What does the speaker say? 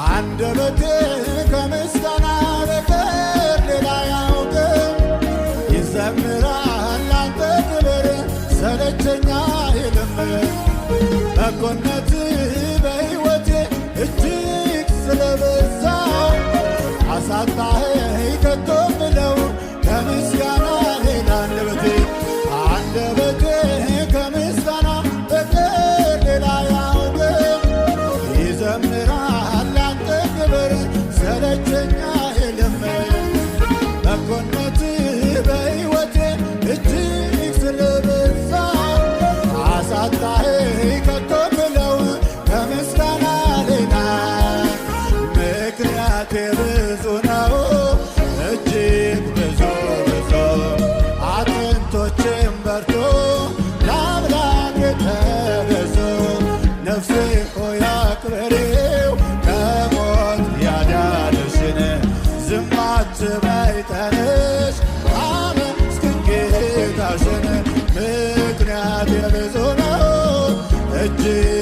አንደበቴ ከምስጋና በቀር ሌላ አያውቅም። ይዘምራል ላንተ ክብር ሰለቸኛ አይልም። በጎነት በሕይወቴ እጅግ ስለበዛ አሳጣኸኝ ከቶ ብለው ከምስጋና ሌላ። አንደበቴ ከምስጋና በቀር ሌላ አያውቅም። ይዘምራል ላንተ ክብር ሰለቸኛ አይልም። በጎነት በሕይወቴ እጅግ ስለበዛ አሳጣኸኝ ከቶ ብለው ከምስጋና ሌላ። ምክንያቴ ብዙ ነው፣ እጅግ ብዙ ብዙ፣ አጥንቶቼም በርቱ ለአምላክ ተገዙ። ነፍሴ ሆይ አክብሪው ከሞት ያዳነሽን፣ ዝም አትበይ ተነሽ አመስግን ጌታሽን። ምክንያቴ ብዙ ነው እጅግ